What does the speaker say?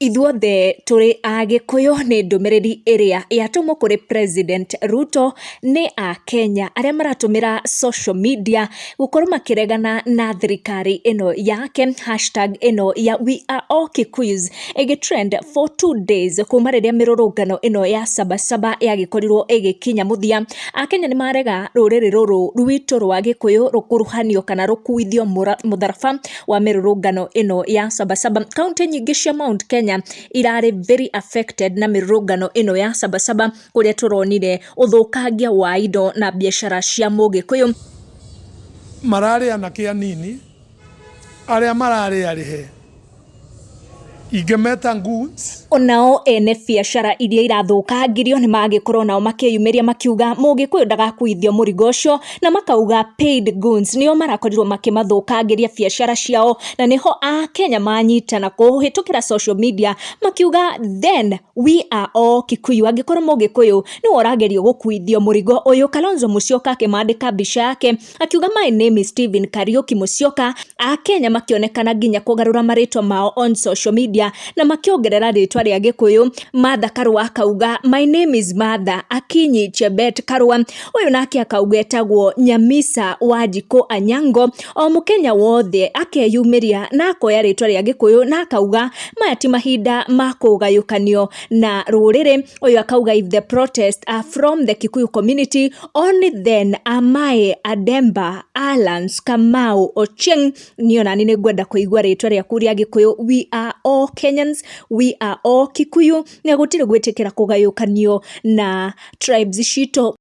Ithuothe tũrĩ Agĩkũyũ nĩ ndũmĩrĩri ĩrĩa yatũmwo kũrĩ President Ruto nĩ Akenya arĩa maratũmĩra social media gũkorwo makĩregana na thirikari ĩno yake. Hashtag ĩno ya "We are all Kikuyus" ĩgĩtrend for 2 days kuma rĩrĩa mĩrũrũngano ĩno ya Sabasaba yagĩkorirwo ĩgĩkinya mũthia. Akenya nĩ marega rũrĩrĩ rũrũ rwitũ rwa Gĩkũyũ rũkuruhanio kana rũkuithio mũtharaba wa mĩrũrũngano ĩno ya Sabasaba. Kaunti nyingĩ cia Mount Kenya irarĩ very affected na mĩrũrũngano ĩno ya Sabasaba, kũrĩa tũronire ũthũkangia wa indo na biacara cia Mũgĩkũyũ. Mararĩ anake anini arĩa mararĩ arĩhe ingĩmeta goons. Onao ene biacara iria irathũkangirio nĩ magĩkorwo nao makĩyumĩria makiuga Mũgĩkũyũ ndagakuithio mũrigo ũcio, na makauga paid goons nĩo marakorirwo makĩmathũkangĩria biacara ciao, na nĩho Akenya manyitana kũhĩtũkĩra social media makiuga, "Then we are all Kikuyu." Angĩkorwo Mũgĩkũyũ nĩwe ũragerio gũkuithio mũrigo ũyũ, Kalonzo Musyoka akĩmandĩka mbica yake akiuga, "My name is Stephen Kariuki Musyoka." Akenya makĩonekana nginya kũgarũra marĩtwa mao on social media na makĩongerera rĩtwa rĩa Gĩkũyũ. Martha Karua akauga, "My name is Martha Akinyi Chebet Karua." Ũyũ nake akauga etagwo Nyamisa Wanjikũ Anyango. O Mũkenya wothe akeyumĩria na akoya rĩtwa rĩa Gĩkũyũ na akauga maya ti mahinda ma kũgayũkanio na rũrĩrĩ. Ũyũ akauga, "If the protest are from the Kikuyu community, only then am I Ademba Alans Kamau Ochieng." Niĩ onani nĩ ngwenda kũigua rĩtwa rĩaku rĩa Gĩkũyũ. We are all Kenyans, we are all Kikuyu, na gũtirĩ gwĩtĩkĩra kũgayũkanio na tribes citũ.